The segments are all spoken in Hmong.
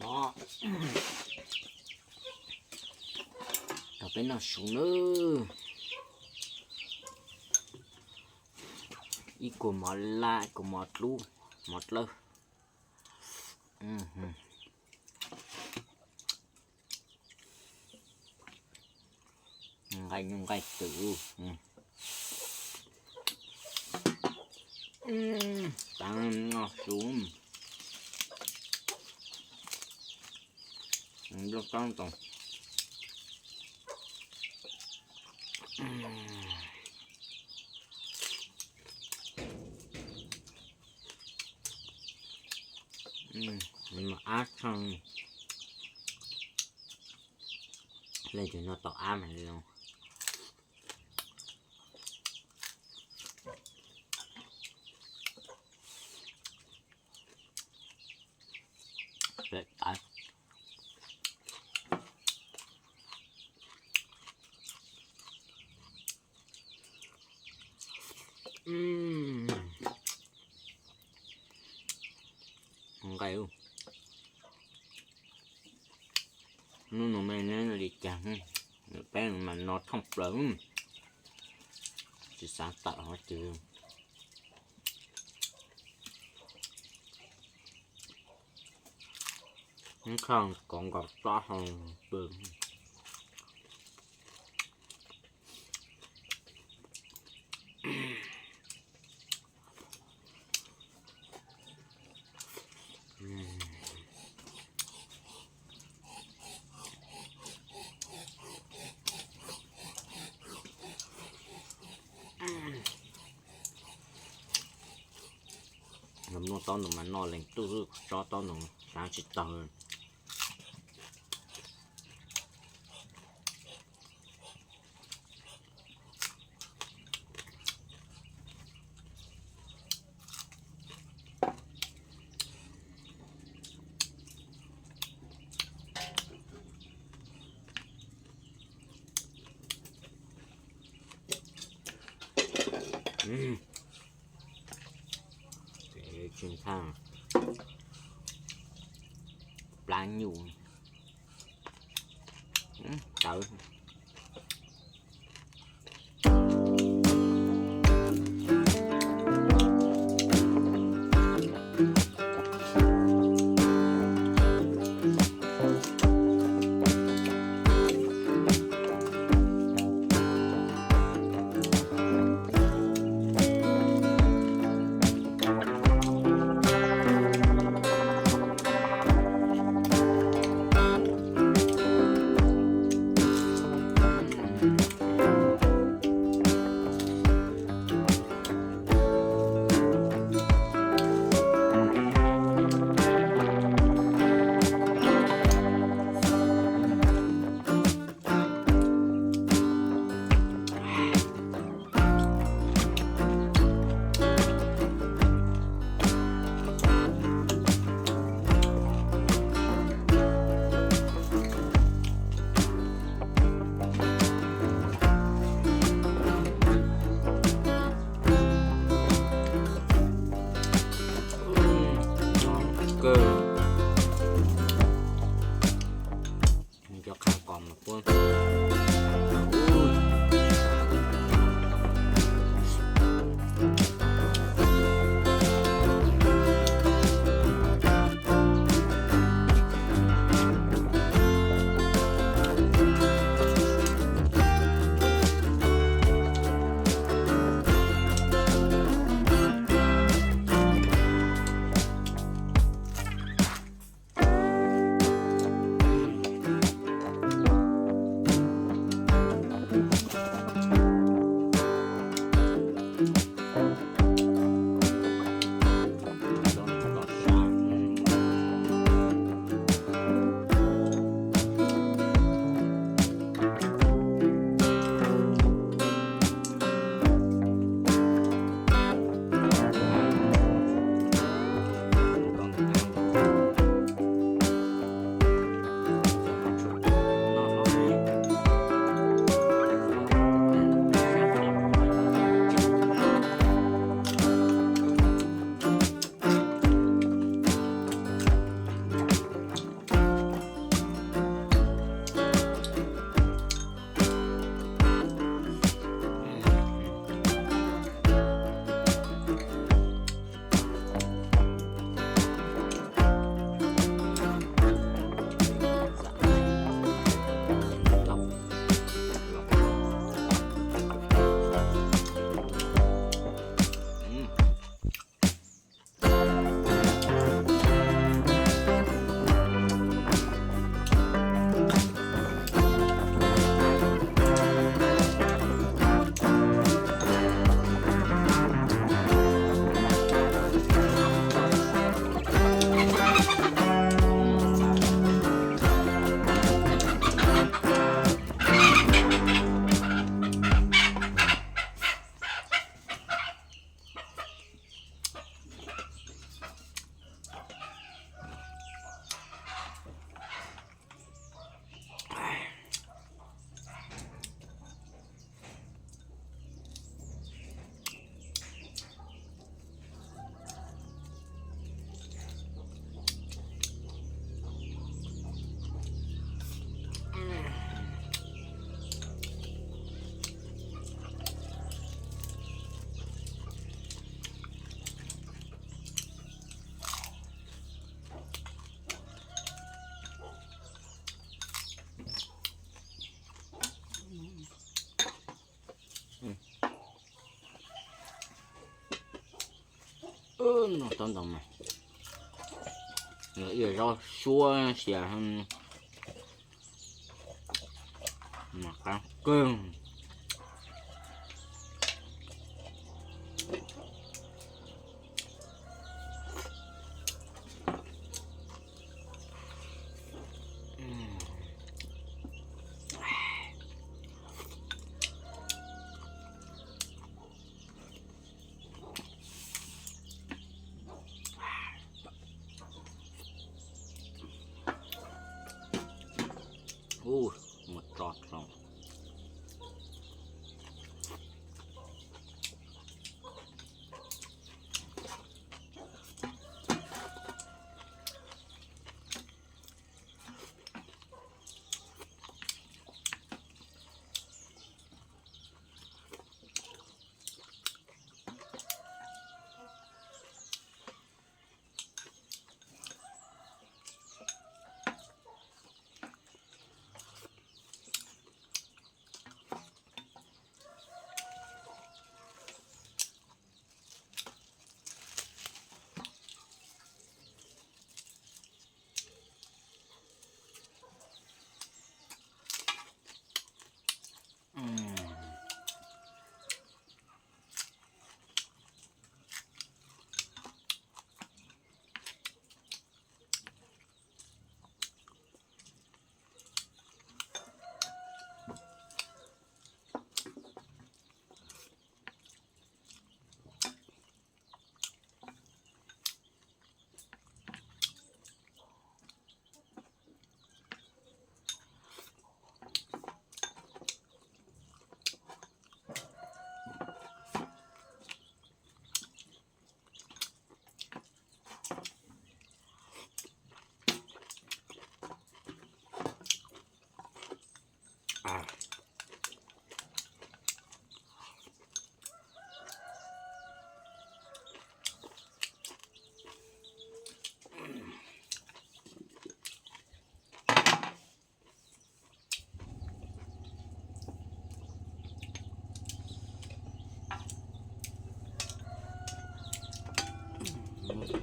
Os, cov peb noj su nawb. Ib kuag mov laj, ib kuag mov dlub, mov dlawb. Nqaij nyuj nqaij twm. Tav no su nplooj tsob ntoo. Mas ab tshaj. Leej twg noj tau ab mas li no. Nqaij. Hnub no me neb li cas, peb mas no thooj plaws, tsis xav tawm hov twg. Neb kho kom nkaus tsob hau pw. Los mloog taub no mas noj lees tub xwb, tsob taub no xav tsis taug. Tsis ntxhab, plab nyuj tawv. Noj tau ntau mas, ib zaub suab sia mas qab kawg. Ub, mus tso hlo.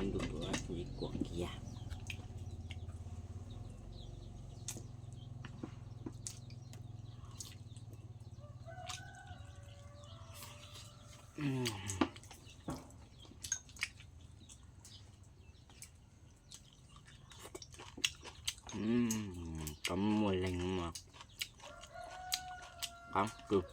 Ntuj, kuv ib kuam kiag. Cov muaj leeg mas qab kawg.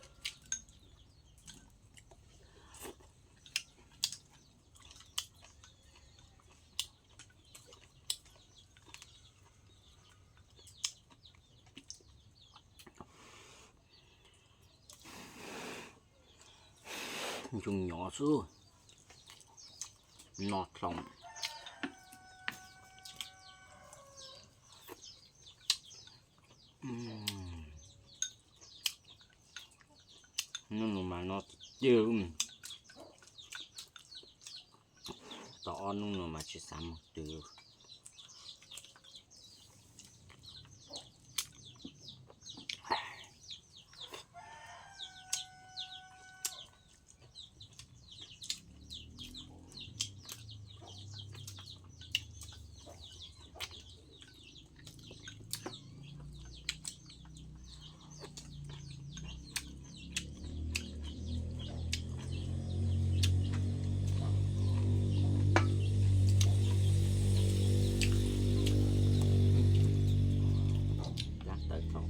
Ntsuj nyov xwb, no dlhau. Hnub no mas no tiag tiag. Tau ob hnub no mas tsis xav mus twg. Lab tawm tau.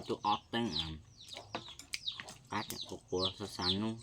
Tus ob teeb, qab tseem quav quav xav xav nub.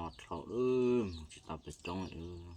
Dhau lawm, mus tsis tau pem roob lawm.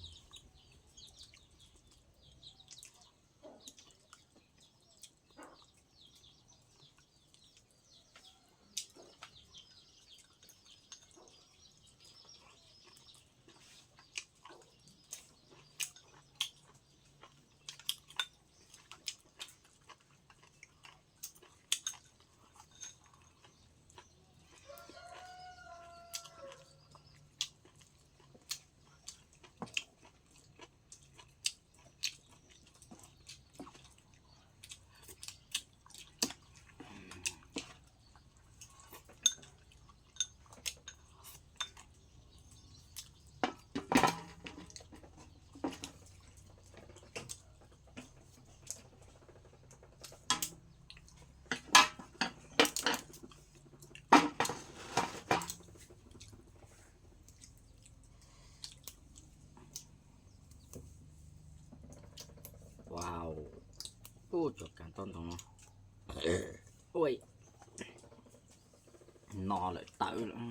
Wow, ub, cov kab toj ntoo no, ua, no lawm tawv lawm.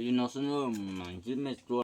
Li no xwb, mam ntsib mej txua.